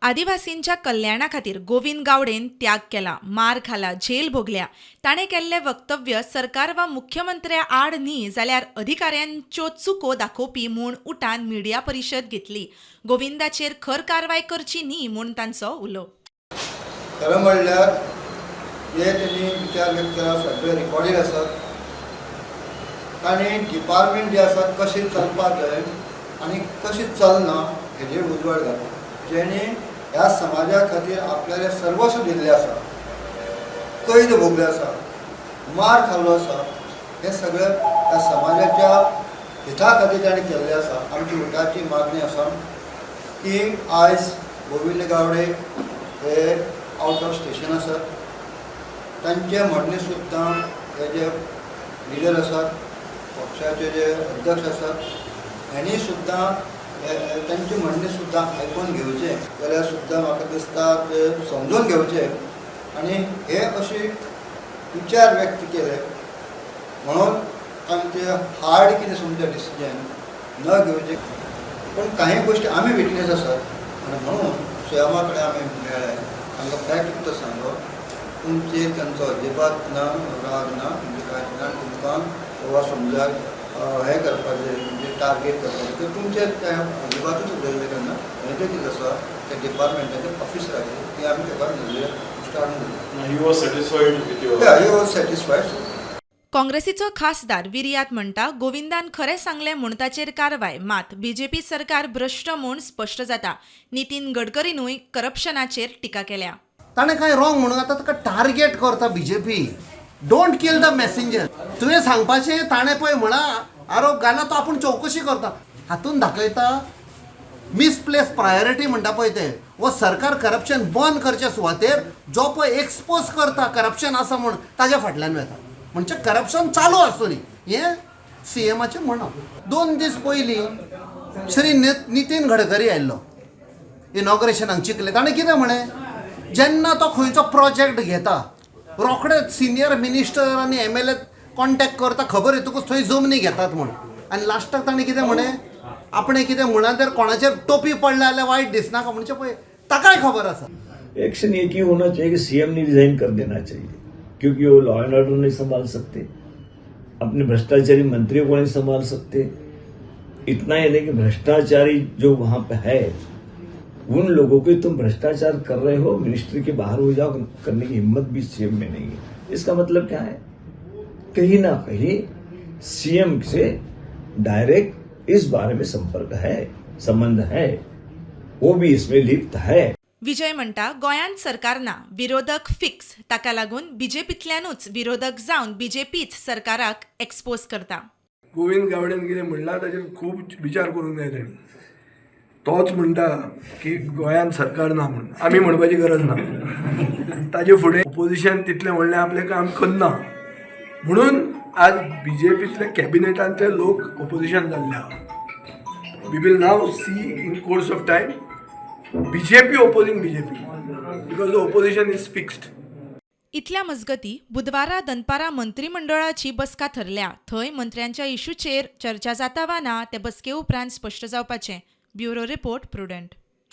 आदिवासींच्या कल्याणा खातीर गोविंद गावडेन त्याग केला, मार खाला, झेल भोगल्या. ताणें केल्लें वक्तव्य सरकार वा मुख्यमंत्र्या आड न्ही, जाल्यार अधिकाऱ्यांच्यो चुको दाखोवपी म्हूण उटान मिडिया परिशद घेतली. गोविंदाचेर खर कारवाय करची न्ही म्हूण तांचो उलो. खरें म्हणल्यार जे तेणी विचार व्यक्त केला, सगळे रिकॉर्डेड आसात. तांणी डिपार्टमेंट जे आसात कशें चलपाक जाय आनी कशें चलना हेजेर उजवाड घातला. जेणे ह्या समाजा खातीर आपल्याले सर्वस्व दिल्लें आसा, कैद भोगले आसा, मार खाल्लो आसा, हें सगळें ह्या समाजाच्या हिता खातीर ताणें केल्लें आसा. आमची उटाची मागणी आसा की आयज गोविंद गावडे हे आवट ऑफ स्टेशन आसात. तांचें म्हणणें सुद्दां हे जे लिडर आसात, पक्षाचे जे अध्यक्ष आसात, हांणी सुद्दां तांचें म्हणणें सुद्दां आयकून घेवचें जाल्यार सुद्दां म्हाका दिसता ते समजून घेवचें आनी हे अशे विचार व्यक्त केले म्हणून आमचे हार्ड कितें समजा डिसिजन न घेवचें. पूण कांय गोश्टी आमी विटनेस आसात आनी म्हणून सीएमा कडेन आमी मेळ्ळे. तांकां फॅक्ट कितें सांगलो, तुमचेर तांचो अजिबात ना राग ना, म्हणजे कांय ना. आनी तुमकां वा समजा हें करपाचें, म्हणजे टार्गेट करपाचें तर तुमचेर तें अजिबातूच उलयल्लें केन्ना. हें जें कितें आसा त्या डिपार्टमेंटाचे ऑफिसराचेर ती आमी ताका नजरे हाडून दिली. He was satisfied with your Yeah, he was satisfied. काँग्रेसीचो खासदार विरियात म्हणटा, गोविंदान खरें सांगलें म्हूण ताचेर कारवाय. मात बीजेपी सरकार भ्रश्ट म्हूण स्पश्ट जाता. नितीन गडकरीनूय करप्शनाचेर टिका केल्या. ताणें कांय रॉंग म्हणून आतां ताका टार्गेट करता BJP. Don't kill the messenger. तुवें सांगपाचें, ताणें पळय म्हणा आरोप घाला, तो आपूण चवकशी करता. हातून दाखयता मिसप्लेस प्रायोरिटी म्हणटा पळय तें. हो सरकार करप्शन बंद करचे सुवातेर जो पळय एक्सपोज करता करप्शन आसा म्हूण, ताज्या फाटल्यान वता. म्हणजे करप्शन चालू आसूनी हें सीएमाचें म्हणप. 2 दीस पयलीं श्री नितीन गडकरी आयिल्लो इनॉग्रेशनाक चिखले. ताणें कितें म्हळें? जेन्ना तो खंयचो प्रोजेक्ट घेता, रोखडेच सिनियर मिनिस्टर आनी एमएलए कॉन्टेक्ट करता, खबर येतकूच थंय जमनी घेतात म्हूण. आनी लास्टाक ताणें कितें म्हळें? आपणें कितें म्हणा तर कोणाचेर टोपी पडल्या जाल्यार वायट दिसनाका. म्हणजे पळय, ताकाय खबर आसा. एक्शन एक ही होना चाहिए कि सीएम ने रिजाइन कर देना चाहिए, क्योंकि वो लॉ एंड ऑर्डर नहीं संभाल सकते, अपने भ्रष्टाचारी मंत्रियों को नहीं संभाल सकते. इतना ही नहीं कि भ्रष्टाचारी जो वहां पे है, उन लोगों को तुम भ्रष्टाचार कर रहे हो, मिनिस्ट्री के बाहर हो जाओ करने की हिम्मत भी सीएम में नहीं है. इसका मतलब क्या है? कहीं ना कहीं सीएम से डायरेक्ट इस बारे में संपर्क है, संबंध है, वो भी इसमें लिप्त है. विजय म्हणटा, गोंयांत सरकार ना, विरोधक फिक्स. ताका लागून बीजेपींतल्यानूच विरोधक जावन बीजेपीच सरकाराक एक्सपोज करता. गोविंद गावडेन कितें म्हणलां ताचेर खूब विचार करूंक जाय ताणी. तोच म्हणटा की गोंयांत सरकार ना म्हणून, आमी म्हणपाची गरज ना. ताजे फुडें ओपोजिशन तितलें व्हडलें आपलें काम करना म्हणून आज बी जे पींतले कॅबिनेटांतले लोक ओपोजिशन जाल्ले आहा. We will now see in course of time BJP opposing BJP because the opposition is fixed. इतल्या मजगती बुधवारा दनपारा मंत्रिमंडळाची बसका थरल्या. थंय मंत्र्यांच्या इशूचेर चर्चा जाता वा ना, ते बसके उपरांत स्पश्ट जावपाचें. Bureau report, prudent.